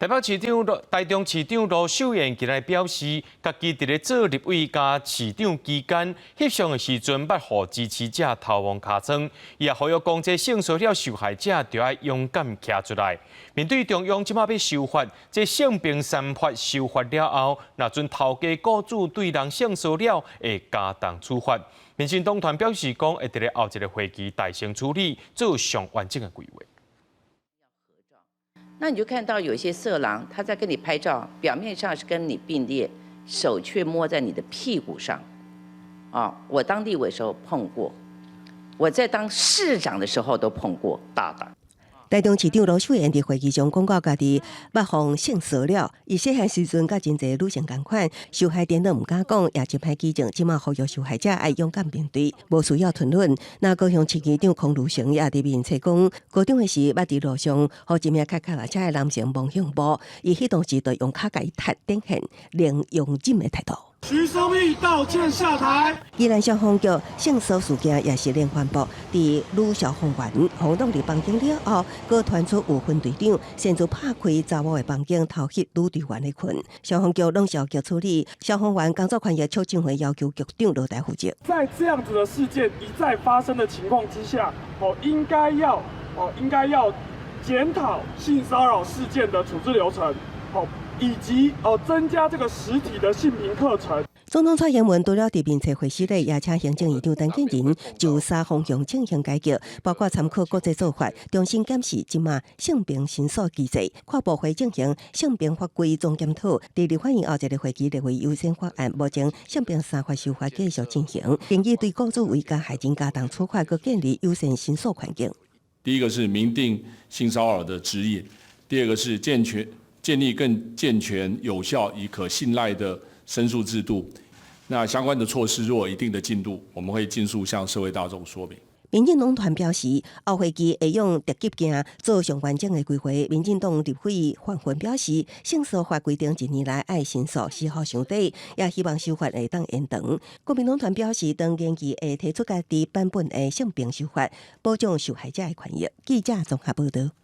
台北市長台中市長盧秀燕今日表示，家己佇咧做立委佮市長期間，翕相的時陣捌予支持者頭摸尻川，伊也呼籲講，這性騷擾受害者著愛勇敢徛出來。面對中央這馬欲修法，這性平三法修法了後，若準頭家雇主對人性騷擾會加重處罰。民進黨團表示講，會佇咧後一个會期大聲處理，做上完整的規劃。那你就看到有些色狼，他在跟你拍照，表面上是跟你並列，手卻摸在你的屁股上。啊，我當立委時候碰過，我在當市長的時候都碰過，大膽。台中市長盧秀燕佇會議上講到，家己捌予性騷擾，伊細漢時陣佮真濟女性仝款，受害顛倒毋敢講，也真歹舉證。這馬呼籲受害者愛勇敢面對，無需要吞忍。那高雄市議長康如成也佇面冊講，高中的時捌佇路上，予一名開腳踏車的男性摸胸部，伊彼當時就用跤共伊踢，展現零容忍的態度。徐松義道歉下台。宜蘭消防局性騷事件也是連環爆，佇女消防員予擋入房間了後，閣傳出有分隊長擅自拍開查某的房間偷翕女隊員的裙。消防局攏是局處理，消防員工作權益促進會要求局長落台負責。在這樣子的事件一再發生的情況之下，哦，應該要檢討性騷擾事件的處置流程，哦，以及哦增加這個實體的性平課程。總統蔡英文除了佇面冊會失禮，也請行政院長陳建仁就三方向進行改革，包括參考國際做法，重新檢視這馬性平申訴機制，跨部會進行性平法規總檢討。佇立法院後一个會期列為優先法案，目前性平三法修法繼續進行，建議對雇主為加害人加重處罰，閣建立優先申訴環境。第一個是明定性騷擾的指引，第二個是建立更健全、有效與可信賴的申訴制度。那相關的措施若有一定的進度，我們會盡速向社會大眾說明。民進黨團表示，後會期會用特急鏡做上完整的規劃。民進黨立委范雲表示，性騷法規定一年內愛申訴，時效傷短，也希望修法會當延長。國民黨團表示，當研議會提出家己版本的性平修法，保障受害者的權益。記者綜合報道。